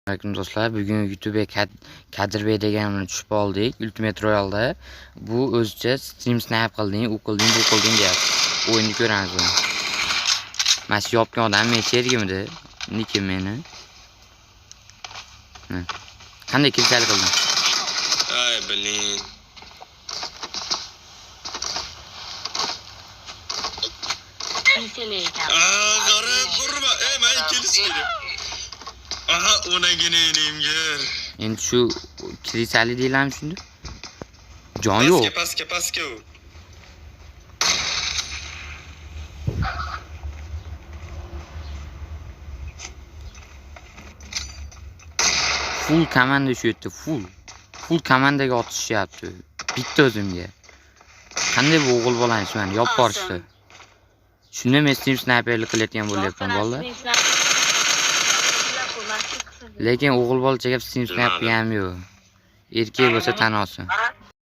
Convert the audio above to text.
Alaykum do'stlar. Bugun YouTube'ga Kadirbek deganini tushib oldik. Ultimate Royale'da. Bu o'zicha stream snipe qilding, u qilding, bu qilding deyapti. O'yinni ko'ramiz buni. Mana shu yopgan odam men sherigimidi? Nikim meni. Ha. Qanday kirsalik qildim? Ay, блин. Mesele ekan. Aa, qara, urma. Ey, men kelish kerak. Aha, onagini enimgir. Endi shu kirisali deyiladimi shunda? Jon yo'q. Pastga, pastga, pastga u. Full komanda shu yerda, full. Full komandaga otishyapti. Bitta o'zimga. Qanday bu o'g'il bolani shu mani yopib borishdi. Shunda men stream snayperlik qilayotgan bo'lyapman bolalar. Lekin o'g'il bolachaga stream snipe qilganim yo'q. Erkak bo'lsa tan olsin.